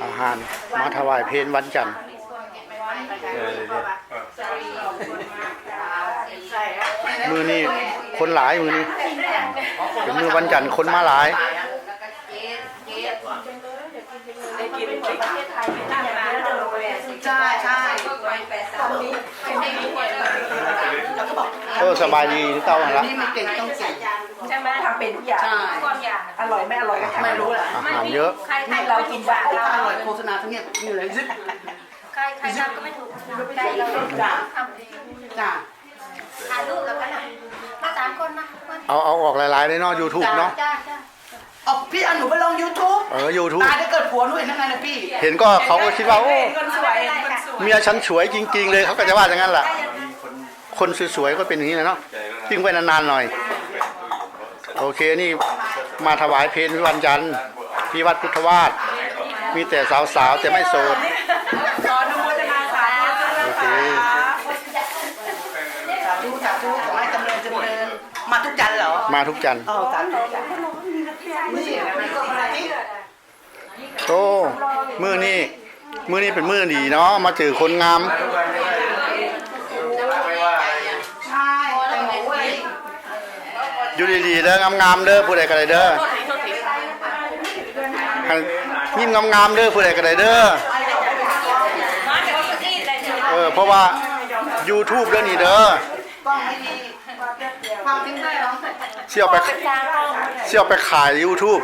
ອາຫານມາຖວາຍເພນວັນຈັນ. ເອີ ມື້ນີ້ຄົນຫຼາຍ ມື້ນີ້ເປັນມື້ວັນຈັນ ຄົນມາຫຼາຍ. ເອີ ສະບາຍດີຄືເກົ່າຫັ້ນລະ. ນີ້ມັນເກັ່ງຕ້ອງເກັ່ງ ໃຊ່ໄໝ? ທຳເປັນທຸກຢ່າງ ທຸກຢ່າງ. ອະຮ່ອຍໄມ່ອະຮ່ອຍກໍ ອາຫານເຍອະ ໃຄໆກໍມີປາກລາວ ອະຮ່ອຍໂຄສະນາທັງນີ້ຢູ່ເລີຍ. ໃຄໆກໍໄມ່ຖືກໃຈເຮົາ ທຳເອງ. ຈ້າ ຖ່າຍຮູບແລ້ວກັນນະ ມາສາມຄົນນະ. ເອົາ ເອົາອອກຫຼາຍໆເດ້ເນາະ ຢູທູບເນາະ. ຈ້າ ຈ້າ ເອົາ ພີ່ເອົາໜູໄປລົງຢູທູບ. ເອີ ຢູທູບ ຕາຍແລ້ວ ເກີດຜົວໜູເຫັນທາງນັ້ນນະພີ່. ເຫັນກໍເຂົາກໍຄິດວ່າ ໂອ້ ເມຍສັນສວຍ ເມຍສັນສວຍຈິງໆເລີຍ ເຂົາກໍຈະວ່າຢ່າງນັ້ນລະ. ຄົນສວຍໆກໍເປັນຢ່າງນີ້ແຫຼະເນາະ ຈິງໄວ້ນານໆໜ້ອຍ. ໂອເຄ ນີ້ມາຖວາຍເພນວັນຈັນທີ່ວັດພຸດທະວາດ ມີແຕ່ສາວໆ ແຕ່ໄມ່ໂສດ. ຂໍອະນຸໂມທະນາສາທຸ. ໂອເຄ ສາທຸ ສາທຸ ຂໍໃຫ້ຈຳເລີນ ຈຳເລີນ. ມາທຸກຈັນເຫຼື? ມາທຸກຈັນ. ອໍ ສາທຸ ນີ້ ນີ້ກໍມາທີ່ ໂອ້ ມື້ນີ້ ມື້ນີ້ເປັນມື້ດີເນາະ ມາເຈີຄົນງາມ. ຢູ່ດີໆເດີ ງາມໆເດີ ຜູ້ໃດກໍໄດ້ເດີ ໃຫ້ຍິ້ມງາມໆເດີ ຜູ້ໃດກໍໄດ້ເດີ. ເອີ ເພາະວ່າຢູທູບເດີນີ້ເດີ. ຊິເອົາໄປ ຊິເອົາໄປຂາຍຢູທູບ.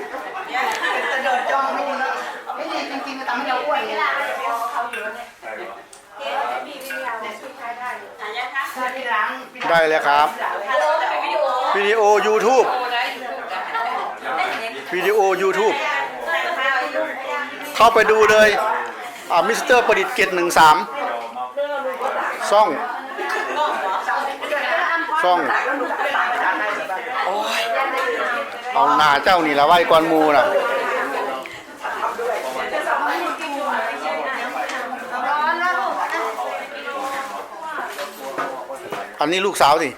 ໄດ້ແລ້ວຄັບ ວິດີໂອຢູທູບ ວິດີໂອຢູທູບ ເຂົ້າໄປດູເລີຍ. ອ່າ ມິສເຕີປະດິດເຈັດໜຶ່ງສາມ ຊ່ອງ ຊ່ອງ ໂອ້ຍ ເອົາໜ້າເຈົ້ານີ້ລະໄວ້ກ່ອນໝູ່ນະ. ອັນນີ້ລູກສາວຕິ?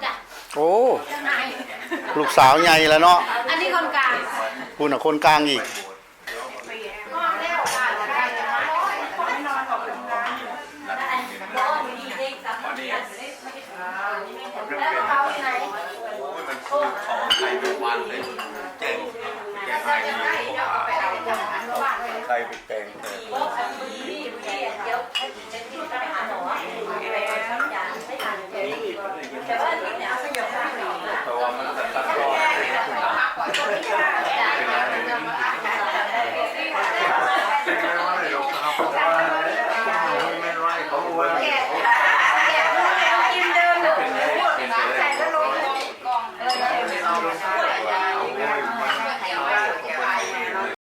ໂອ້ ລູກສາວໃຫຍ່ແລ້ວເນາະ. ອັນນີ້ຄົນກາງ ພຸ້ນນະ ຄົນກາງອີກ.